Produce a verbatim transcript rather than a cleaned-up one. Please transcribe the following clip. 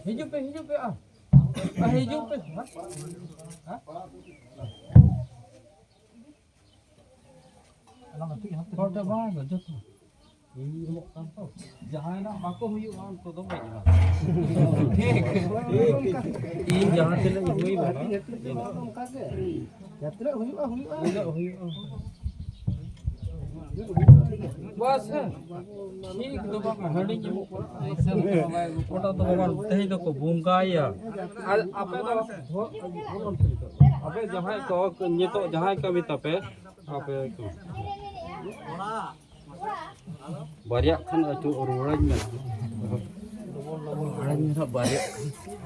ᱦᱤᱡᱩᱜ ᱯᱮ, ᱦᱤᱡᱩᱜ ᱯᱮ, ᱟ᱾ ᱟ, ᱦᱤᱡᱩᱜ ᱯᱮ, ᱦᱟ? ᱦᱟ? ᱦᱚᱲ ᱫᱚ ᱵᱟᱝ, ᱡᱚᱛᱚ ᱤᱧ ᱮᱢᱚᱜ ᱠᱟᱱ ᱛᱚ, ᱡᱟᱦᱟᱸᱭ ᱱᱟᱜ ᱵᱟᱠᱚ ᱦᱩᱭᱩᱜᱼᱟ, ᱩᱱᱠᱩ ᱫᱚ ᱵᱟᱹᱧ ᱮᱢᱟ᱾ ᱴᱷᱤᱠ᱾ ᱤᱧ ᱡᱟᱦᱟᱸ ᱛᱤᱱᱟᱹᱜ ᱤᱧ ᱦᱩᱭ ᱵᱟᱲᱟ, ᱡᱟᱦᱟᱸ ᱛᱤᱱᱟᱹᱜ ᱦᱩᱭᱩᱜᱼᱟ, ᱦᱩᱭᱩᱜᱼᱟ᱾ ᱩᱱᱟᱹᱜ ᱦᱩᱭᱩᱜᱼᱟ᱾ ᱵᱟᱥ, ᱦᱮᱸ᱾ ᱴᱷᱤᱠ ᱫᱚ ᱵᱟᱝ, ᱦᱟᱺᱰᱤ ᱧᱩ ᱠᱚᱲᱟ᱾ ᱜᱚᱴᱟ ᱫᱚ ᱵᱟᱵᱟ ᱛᱮᱦᱮᱧ ᱫᱚᱠᱚ ᱵᱚᱸᱜᱟᱭᱟ᱾ ᱟᱨ ᱟᱯᱮ ᱫᱚ ᱦᱚ-, ᱟᱯᱮ ᱡᱟᱦᱟᱸᱭ ᱠᱚ ᱱᱤᱛᱚᱜ ᱡᱟᱦᱟᱸᱭ ᱠᱟᱹᱢᱤ ᱛᱟᱯᱮ, ᱟᱯᱮ ᱠᱚ᱾ ᱵᱟᱨᱭᱟᱜ ᱠᱷᱟᱱ ᱟᱹᱪᱩᱨ ᱨᱩᱣᱟᱹᱲᱟᱹᱧ ᱢᱮ᱾ ᱨᱩᱣᱟᱹᱲᱟᱹᱧ ᱢᱮ ᱱᱟᱦᱟᱜ ᱵᱟᱨᱭᱟᱜ ᱠᱷᱟᱱ᱾